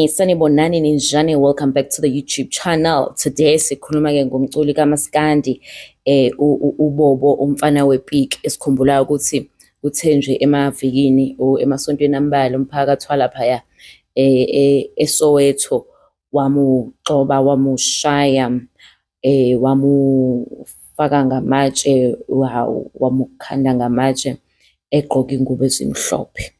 Molweni, sanibonani, ninjani? Welcome back to the YouTube channel. Today sikhuluma ke ngomculi kaMaskandi uBobo, umfana wepiki, esikhumbulayo ukuthi kuthe nje emavikini or emasontweni ambalwa umphakathi walaphaya eSoweto wamugxoba, wamushaya, wamufaka ngamatshe, wamukhanda ngamatshe egqoke ingubo ezimhlophe.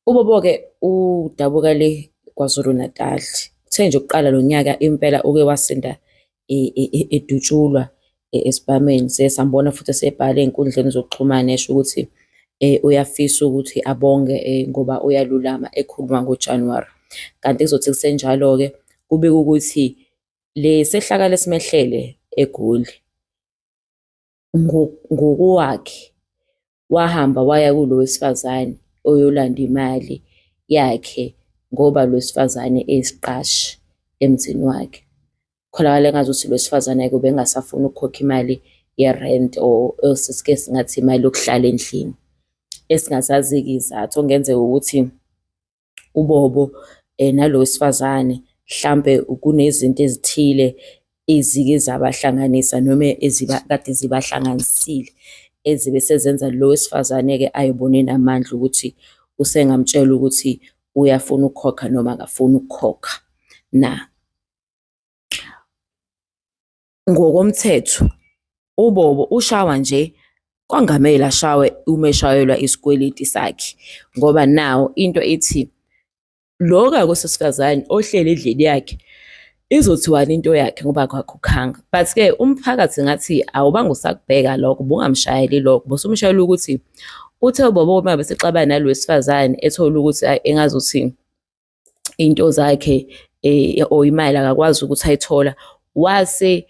UBobo-ke udabuka le KwaZulu Natal. Kuthe nje ukuqala lo nyaka impela uke wasinda edutshulwa esibhameni. Siye sambona futhi esebhala ey'nkundleni zokuxhumana esho ukuthi uyafisa ukuthi abonge ngoba uyalulama, ekhuluma ngoJanuwari. Kanti kuzothi kusenjalo-ke kubikwa ukuthi le sehlakalo esimehlele eGoli ngokwakhe wahamba waya kulo wesifazane oyolanda imali yakhe ngoba lo wesifazane eyisiqashi emzini wakhe. Kholakala engazuthi lo wesifazane-ke ubengasafuni ukukhokha imali ye-rent or esike singathi imali yokuhlala endlini. Esingasazi-ke izathu, okungenzeka ukuthi uBobo nalo wesifazane mhlampe kunezinto ezithile ezike zabahlanganisa noma eziba kade zibahlanganisile ezibe sezenza lo wesifazane-ke ayibone enamandla ukuthi usengamtshela ukuthi uyafuna ukukhokha noma akafuni ukukhokha na. Ngokomthetho uBobo ushawa nje kwangamele ashawe uma eshayelwa isikweleti sakhe ngoba nawo into ithi lo wesifazane ohleli endlini yakhe izothiwani into yakhe ngoba akakhokhanga. But-ke umphakathi ngathi awubange usakubheka lokho, ubungamshayeli lokho, ubusumshayela ukuthi uthe uBobo uma besexabana nalo wesifazane ethola ukuthi hhayi, engazuthi into zakhe or imali akakwazi ukuthi ayithola, wase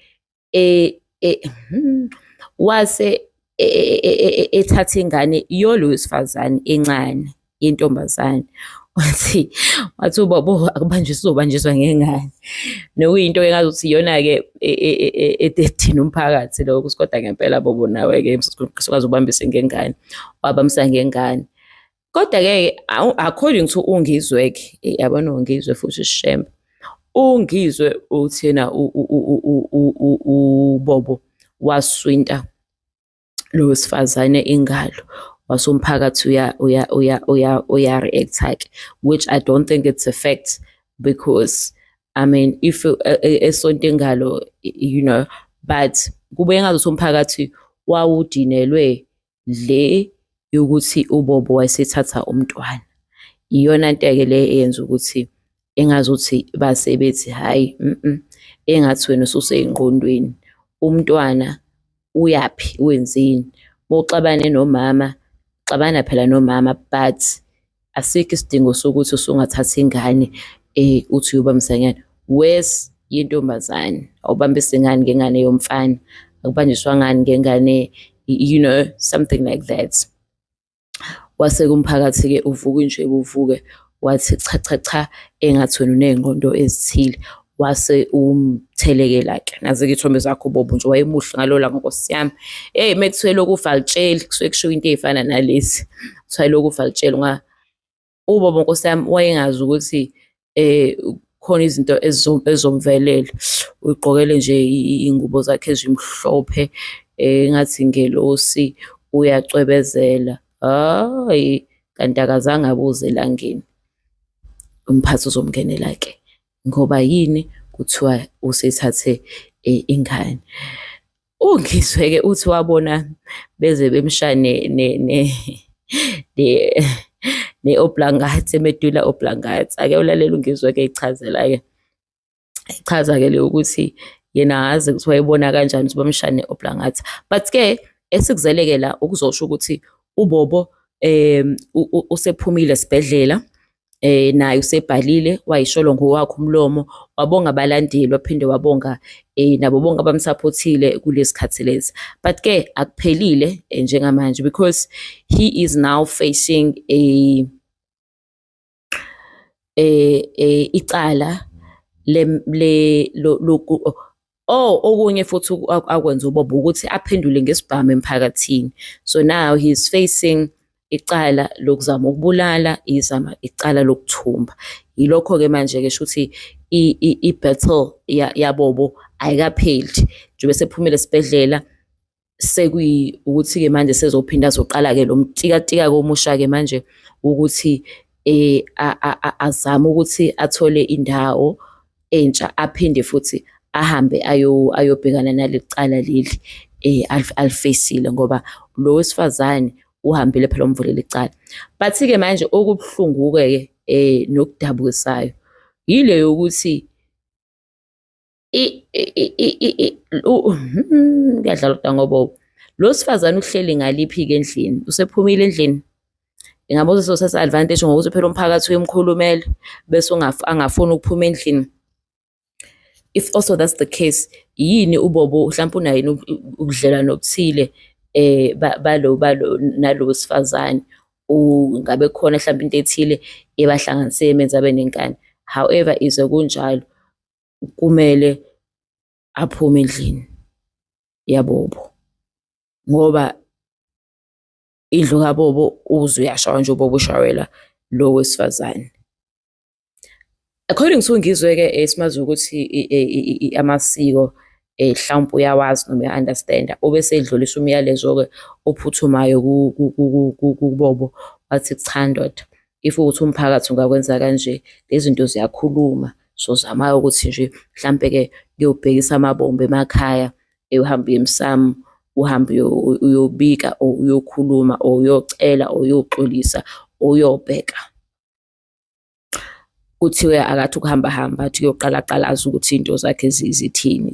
wase ethatha ingane yolo wesifazane encane yentombazane. Wathi uBobo akubanjiswa, uzobanjiswa ngengane. Nokuyinto engazuthi iyona-ke edina umphakathi lokho ukuthi kodwa ngempela Bobo nawe-ke sukwazi ukubambisa ngengane, wabambisa ngengane. Kodwa-ke according to uNgizwe-ke, yabona uNgizwe futhi shame. UNgizwe uthi yena uBobo waswinta lo wesifazane ingalo, wase umphakathi uya-react-a-ke, which I don't think it's a fact because, I mean, if esonta ingalo, but kube engazuthi umphakathi wawudinelwe le yokuthi uBobo wayesethatha umntwana. Iyona nto-ke le eyenza ukuthi engazuthi base bethi hhayi, engathi wena ususey'ngqondweni, umntwana uyaphi, wenzeni? Mawuxabane nomama, xabana phela nomama, but asikho isidingo sokuthi usungathatha ingane uthi uyobambisa ngani. Worse yentombazane, awubambisi ngani ngengane yomfana, akubanjiswa ngani ngengane, something like that. Wase-ke umphakathi-ke uvuka nje uvuke wathi cha cha cha, engathi wena uney'ngqondo ezithile. Wase umthelekela-ke, nazi-ke iy'thombe zakho uBobo nje wayemuhle ngalolo langa Nkosi yami. Eyi, mekuthiwe lokufa alitsheli kusuke kushiwo into ey'fana nalezi. Kuthiwa lokufa alitsheli uBobo Nkosi yami wayengazi ukuthi khona izinto ezomvelela. Uyigqokele nje iy'ngubo zakhe ezimhlophe engathi ingelosi, uyacwebezela. Hhayi, kanti akazange abuze elangeni. Umphathi uzomngenela-ke ngoba yini? Kuthiwa usethathe ingane. UNgizwe-ke uthi wabona beze bemshaya ne-oblongata, medulla oblongata. Ake ulalele uNgizwe-ke eyichazela-ke. Echaza-ke le ukuthi yena akazi ukuthi wayebona kanjani ukuthi bamshaya ne-oblongata. But-ke esikuzele-ke la ukuzosho ukuthi uBobo usephumile esibhedlela, naye usebhalile wayisholo ngowakhe umlomo, wabonga abalandeli, waphinde wabonga nabo bonke abamsaphothile kulesi khathi lesi. But-ke akuphelile njengamanje because he is now facing a icala le loku. Oh, okunye futhi akwenza uBobo ukuthi aphendule ngesibhamu emphakathini. So now he's facing Icala lokuzama ukubulala, izama icala lokuthumba. Yilokho-ke manje-ke shuthi i-battle yabobo ayikapheli. Njengoba esephumile esibhedlela ukuthi-ke manje sezophinda azoqala-ke lo mtikatika-ke omusha-ke manje ukuthi azame ukuthi athole indawo entsha aphinde futhi ahambe ayobhekana naleli cala leli alifeyisile ngoba lo wesifazane uhambile phela wamvulela icala. But-ke manje okubuhlungu-ke ke nokudabukisayo yile yokuthi kuyadlalwa kodwa ngoBobo. Lo wesifazane uhleli ngaliphi-ke endlini? Usephumile endlini? Ingabe uzothatha advantage ngokuthi phela umphakathi uyomkhulumela bese angafuni ukuphuma endlini? If also that's the case, yini uBobo hlampe unayo yini ubudlelwano obuthile balo balo nalo wesifazane? Ngabe kukhona hlampe into ethile ebahlanganisile emenza abe nenkani? However, ize kunjalo, kumele aphume endlini yaBobo ngoba indlu kaBobo uze uyashaywa nje uBobo ushayelwa lo wesifazane. According to Ngizwe-ke esimaziyo ukuthi amasiko mhlawumpe uyawazi noma uya-understand-a, ube esedlulisa umyalezo-ke ophuthumayo kuBobo wathi, cha ndoda, if kuwukuthi umphakathi ungakwenza kanje, lezi zinto ziyakhuluma. So zama ukuthi nje mhlampe-ke kuyobhekisa amabombo emakhaya, uhambe uye emsamo, uhambe uyobika or uyokhuluma or uyocela or uyoxolisa or uyobheka. Kuthiwe akathi ukuhamba hamba athi uyoqala aqala azi ukuthi iy'nto zakhe zithini,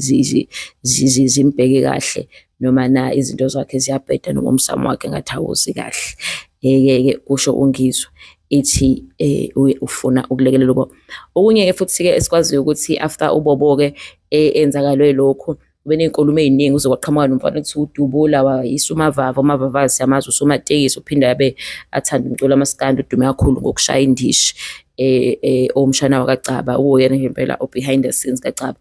zimbheke kahle noma na izinto zakhe ziyabheda noma umsamo wakhe ngathi awuzi kahle. Yeke-ke kusho uNgizwe ethi ufuna ukulekelela uBobo. Okunye-ke futhi-ke esikwaziyo ukuthi after uBobo-ke enzakalwe lokhu, kube ney'nkulumo ey'ningi kuze kwaqhamuka nomfana ekuthiwa uDubula wayisa uMavava, uMavava siyamazi usomatekisi uphinde abe athande umculo kamaskandi udume kakhulu ngokushaya indishi owumshana wakaGcaba okuwuyena ngempela o-behind the scenes kaGcaba.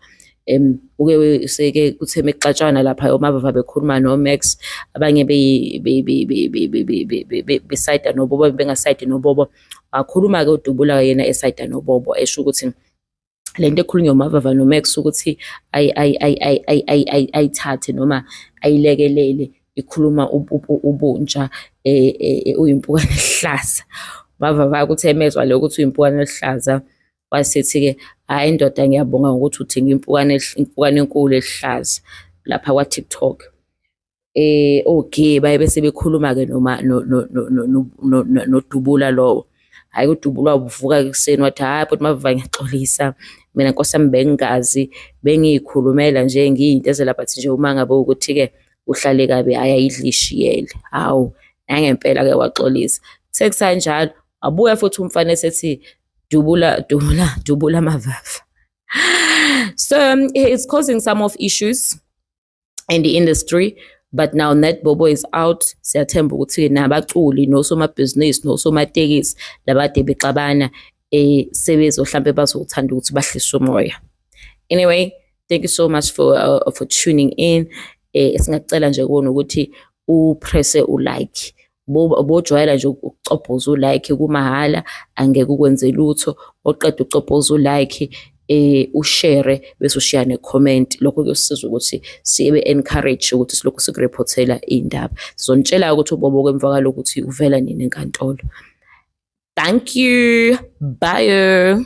Uke seke kuthe mekuxatshwana lapha uMavava bekhuluma no-Max abanye besayida noBobo bengasayidi noBobo. Wakhuluma-ke uDubula yena esayida noBobo esho ukuthi lento ekhulunywa uMavava noMax ukuthi ayithathe noma ayilekelele ikhuluma ubunja uyimpukane eluhlaza. Mavava kuthe emezwa lokho ukuthi uyimpukane eluhlaza wasethi-ke, hhayi ndoda ngiyabonga ngokuthi uthenge impukane impukane enkulu eluhlaza lapha kwa-TikTok. Oge baye bese bekhuluma-ke noma noDubula lowo. Hhayi uDubula wavuka ekuseni wathi, hhayi bhuti Mavava ngiyaxolisa mina nkosi yami bengingazi bengiyikhulumela nje ngiyintezela but nje uma ngabe ukuthi-ke uhlale kabi hhayi ayidle ishiyele. Hawu nangempela-ke waxolisa. Sekusanjalo wabuya futhi umfana esethi Dubula dubula dubula Mavava. So it's causing some of issues in the industry but now that Bobo is out siyathemba ukuthi nabaculi nosomabhizinisi nosomatekisi labade bexabana sebezo hlampe bazothanda ukuthi bahlise umoya. Anyway, thank you so much for tuning in. Singacela nje kuwona ukuthi upresse u-like bojwayela nje ukucobhoza u-like kumahhala angeke ukwenze lutho oqeda ucobhoza u-like ushare bese ushiya ne-comment. Lokho kuyosisiza ukuthi sibe encourage ukuthi silokhu sikurephothela iy'ndaba. Sizonitshela ukuthi uBobo emva kwalokhu ukuthi uvela nini enkantolo. Thank you, bye.